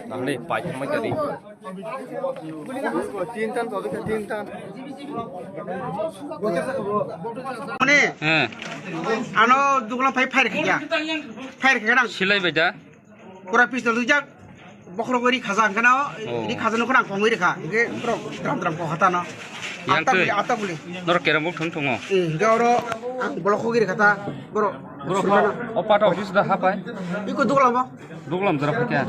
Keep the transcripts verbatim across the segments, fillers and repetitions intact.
Nangni paithakma kari. Mane, eh, ano duglam phai fire khikya. Fire khikya nang. Silai bai da. Pura pistol dujak. Bokhorok ri khaja hwnkhe no, oh, ri khaja no khorang kongwi rikha. Hwnkhe borok dram dram kok hatano. Yang atta twi. Guli, atta guli. Norok kerem bo thwng thwngo. Eh, hwnkhe oro ang bolok khogwi rikha ta. Borok. Borok. Sulkana. O pato office da hapai. Iko duglam bo. Duglam jora phikya.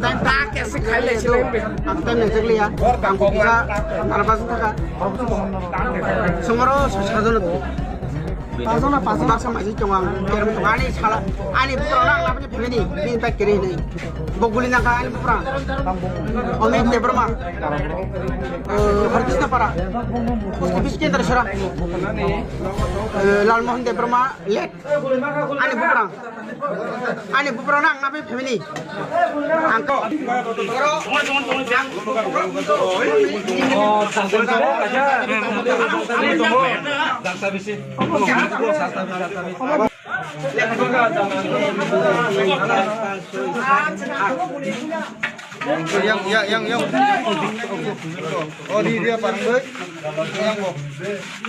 Tang tak kesi khai le sile. Ang tang nang jagli ya. Ang ko bisa narabas thaka. Sumoro sajono. Pajono pajono sama si chong ang. Kerem to ani sala. Ani pura nang lapni phini. Bin tak kiri ni. Boguli nang ka ani pura. Omit Debbarma. Eh, Harkisna Para. Post office kendra sara. Eh, Lalmohan Debbarma. Let. Ani buprang. Ani buprang nang napi family. Angko. Yang, yang, yang, yang. Oh, di dia parang doi. Yang, oh.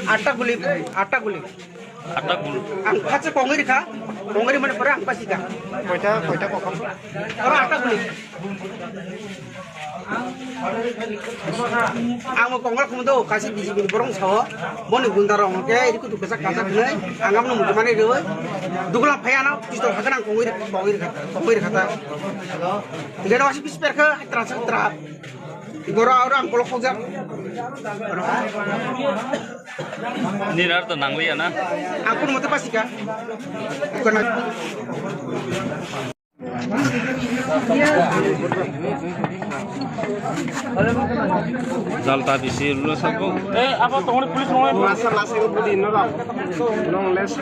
Atta guli, atta guli. Atta gul. Ang khatsa kongri kha, kongri mane pore ang pasi kha. Koita, koita kokam. Ora atta guli. Ang mo kongal khum do, kasi B J P ni borong sao, boni gunda rong ke, iri kutu kasa kasa khne, ang amno mutu mane roi, dugla phaya na, pistol hakana ang kongri, kongri kha, kongri kha ta. Gero asi bis per kha, tra sa tra. Goro ora ang bolok khokjak. Ninar to nangliya na. Ang kun mote pasika. Kona. Jalta bisi ulo sabo. Eh, apa tongri police nongri? Masa masa ko budi nora. Nong les.